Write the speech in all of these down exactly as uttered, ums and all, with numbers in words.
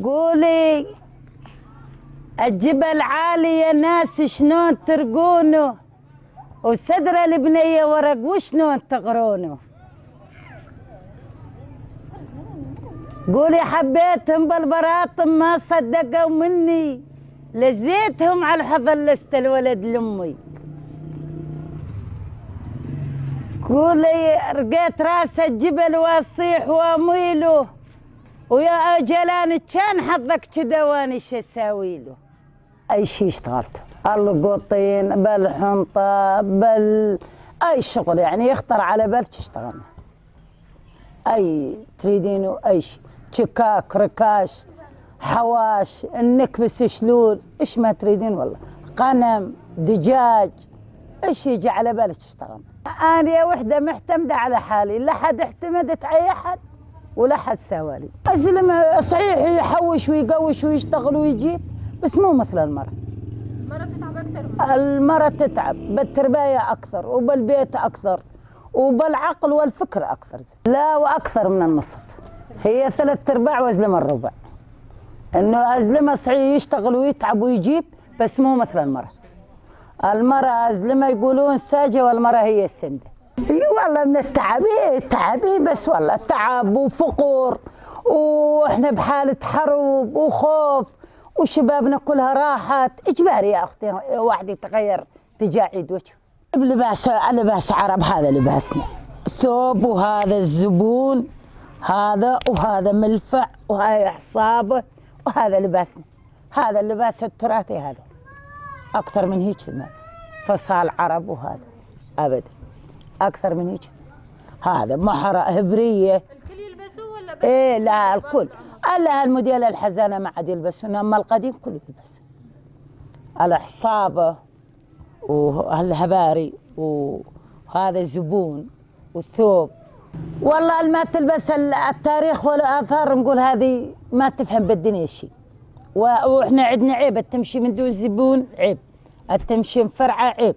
قولي، الجبل عالي يا ناس، شلون ترقونه؟ وسدرة البنية ورق، وشلون تقرونه؟ قولي، حبيتهم بالبراطم ما صدقوا مني، لزيتهم على الحظ لست الولد لأمي. قولي، رقيت راس الجبل واصيح واميله، ويا أجلان، كان حظك كذا واني شساويله. أي شي اشتغلت، القطين، بالحنطة، بال-، أي شغل يعني يخطر على بالك اشتغلنا. أي تريدينه، أي شي، شكاك، ركاش، حواش، النكبس، شلول، إيش ما تريدين والله. غنم، دجاج، ايش يجي على بالك تشتغل؟ اني وحده معتمده على حالي، لا حد اعتمدت على احد ولا حد سوالي. ازلمه صحيح يحوش ويقوش ويشتغل ويجيب، بس مو مثل المرأة. المرأة تتعب اكثر من المرأة. المرأة تتعب بالتربايه اكثر وبالبيت اكثر وبالعقل والفكر اكثر. لا، واكثر من النصف. هي ثلاث ارباع وازلمه الربع. انه ازلمه صحيح يشتغل ويتعب ويجيب، بس مو مثل المرأة. المرأة أزلمة يقولون ساجة، والمرأة هي السندة. اي والله من التعب، اي تعب، اي بس والله تعب وفقر، واحنا بحالة حرب وخوف، وشبابنا كلها راحت. اجباري يا اختي واحد يتغير تجاه عيد وجهه. بلباس، لباس عرب، هذا لباسنا، ثوب، وهذا الزبون، هذا وهذا ملفع، وهاي حصابة، وهذا لباسنا. هذا اللباس التراثي هذا. أكثر من هيك ما، فصال عرب وهذا. أبدًا. أكثر من هيك. هذا محرة هبرية. الكل يلبسوه ولا بس؟ إيه، لا، الكل. إلا هالموديل الحزانة ما عاد يلبسون، أما القديم كله يلبس. الحصابة وهالهباري وهذا الزبون. والثوب. والله الما تلبس ال-، التاريخ والآثار، نقول هذه ما تفهم بالدنيا شي. و-، وإحنا عندنا عيب، التمشي من دون زبون عيب، التمشي مفرعة عيب.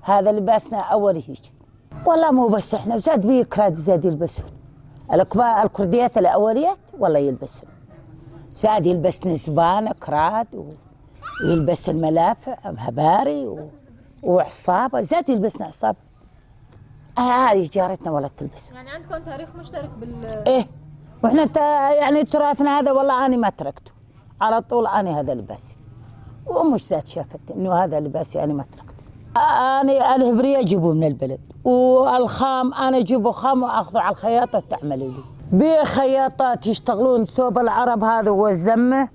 هذا لباسنا أول هيك. والله مو بس إحنا، زاد بيه كراد زاد يلبسون. الكبار، الكرديات الأوليات والله يلبسون. زاد يلبسن زبانة كراد و-، ويلبس الملافع هباري و-، وعصابة، زاد يلبسن عصابة. آه، هاي جارتنا ولا تلبس. يعني عندكم تاريخ مشترك بال- إيه، وإحنا تا-، يعني تراثنا هذا والله أنا ما تركته، على طول أنا هذا لباسي، وأمي ذات شافت إنه هذا لباسي أنا ما تركته. أنا الهبرية أجيبه من البلد، والخام أنا أجيبه خام وأخذه على الخياطة تعمل لي. بيه خياطات يشتغلون ثوب العرب هذا والزمة،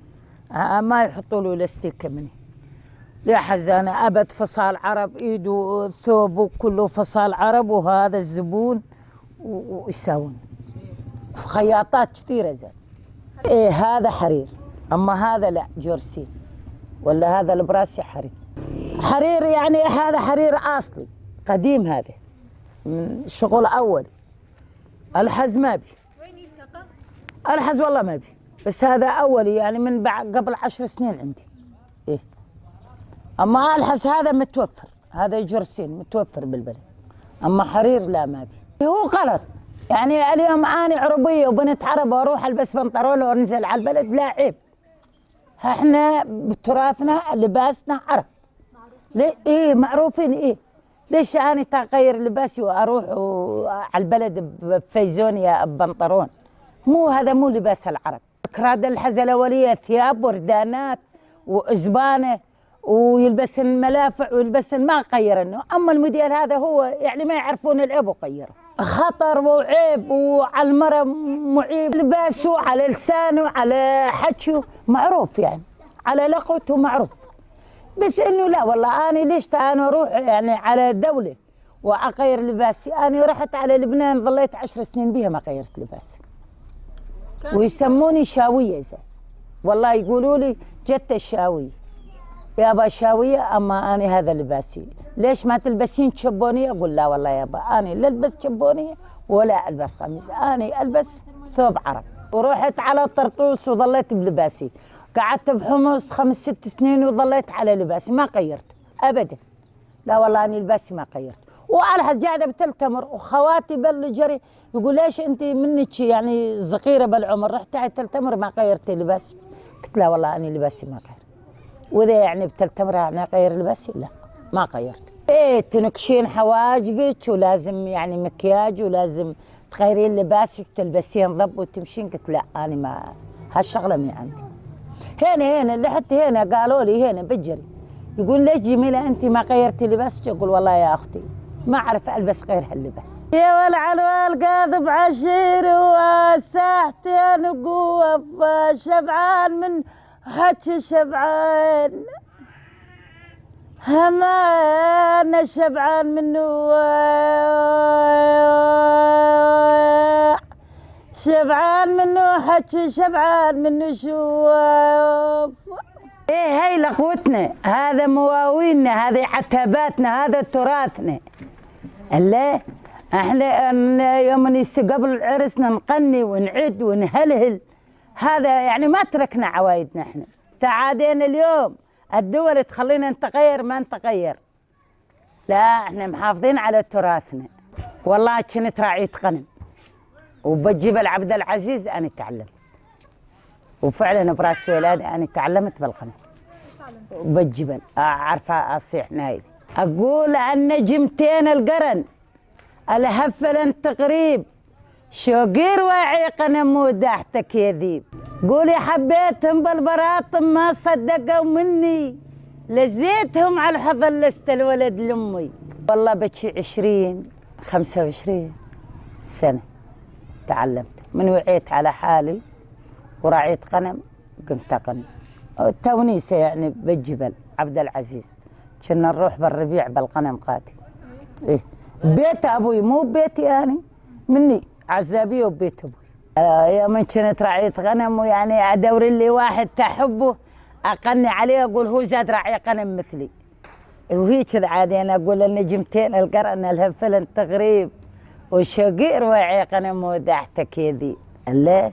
آه، ما يحطوا له لاستيكة مني. يا حزانة، أبد فصال عرب، إيده ثوبه كله فصال عرب، وهذا الزبون و-، ويساوون في خياطات كثيرة زين. إيه، هذا حرير، أما هذا لا، جورسين، ولا هذا البراسي حرير. حرير يعني هذا حرير أصلي، قديم هذا، من شغل أول. ألحز ما بي. وين يلتقى؟ ألحز والله ما بي، بس هذا أولي، يعني من بع-، قبل عشر سنين عندي. إيه. أما ألحز هذا متوفر، هذا جرسين متوفر بالبلد. أما حرير لا، ما بي. هو غلط. يعني اليوم أنا عربية وبنت عرب وأروح ألبس بنطلون وأنزل على البلد، لا عيب. احنا بتراثنا لباسنا عرب. ليه؟ إيه، معروفين، إيه. ليش أنا تغير لباسي وأروح و-، على البلد ب-، بفيزونيا ببنطلون؟ مو هذا، مو لباس العرب. كراد الحزة الأولية ثياب وردانات وأزبانة، ويلبسن ملافع ويلبسن، ما غيرنه. أما الموديل هذا هو يعني ما يعرفون العيب وغيره. خطر وعيب، وعلى المرأة معيب، لباسه، على لسانه، على حكيه معروف يعني، على لقوته معروف. بس إنه لا والله، أنا ليش تا-، أنا أروح يعني على دولة وأغير لباسي؟ أنا رحت على لبنان، ظليت عشر سنين بيها ما غيرت لباسي. ويسموني شاوية زي، والله يقولوا لي: "جت الشاوية". يابا شاوية، أما أنا هذا لباسي. "ليش ما تلبسين شبونية؟" أقول: "لا والله يابا، أنا لا ألبس شبونية ولا ألبس قميص، أنا ألبس ثوب عرب". ورحت على طرطوس وظليت بلباسي، قعدت بحمص خمس ست سنين وظليت على لباسي، ما غيرت أبدًا. لا والله، أنا لباسي ما غيرت. وألحظ قاعدة بتل تمر، وخواتي بل جري، يقول: "ليش أنت منك يعني صغيرة بالعمر، رحتي على تل تمر ما غيرتي لباسك؟" قلت له: "والله أنا لباسي ما غير." "وإذا يعني بتل تمر أنا غير لباسي؟" "لا، ما غيرت." "إيه، تنكشين حواجبك، ولازم يعني مكياج، ولازم تغيرين لباسك، تلبسين ضب وتمشين." قلت: "لا، أنا ما، هالشغلة من عندي." هنا، هنا، لحد هنا، قالوا لي هنا بجري. يقول: "ليش جميلة أنت ما غيرتي لباسك؟" أقول: "والله يا أختي، ما أعرف ألبس غير هاللباس." يا ولع الوالقاذ بعشير وساحتين قوة، شبعان من حكي شبعان. همانة شبعان منو، شبعان منو حكي، شبعان منو شوف. ايه، هاي لقوتنا، هذا مواويلنا، هذه عتباتنا، هذا تراثنا. اللي احنا ان-، يوم نس-، قبل العرس نغني ونعد ونهلهل. هذا يعني ما تركنا عوايدنا احنا. تعادينا اليوم. الدول تخلينا نتغير ما نتغير. لا، احنا محافظين على تراثنا. والله كنت راعية غنم، وبجبل عبد العزيز انا تعلمت، وفعلا براس ولادي انا تعلمت بالغنم. وبجبل، آه، عارفه اصيح نايل. اقول: "النجمتين القرن، الهفلن تقريب، شوقي رواعي قنم وداحتك يا ذيب." قولي: "حبيتهم بالبراطم ما صدقوا مني، لزيتهم على الحضن لست الولد لأمي." والله بشي عشرين، خمسة وعشرين سنة تعلمت. من وعيت على حالي وراعيت غنم، قمت أغني. تونيسة يعني بالجبل، عبد العزيز. كنا نروح بالربيع بالغنم قاتي. إيه. بيت أبوي، مو بيتي أنا. مني عزابية وبيت أبوي. آه، يوم كنت رعية غنم، ويعني أدور لي واحد تحبه، أقني عليه، أقول: "هو زاد رعي غنم مثلي." وهيك العادة أنا أقول: "النجمتين القرن الهفلن تغريب، وشقير وعي غنم وداحتك يدي." الليل.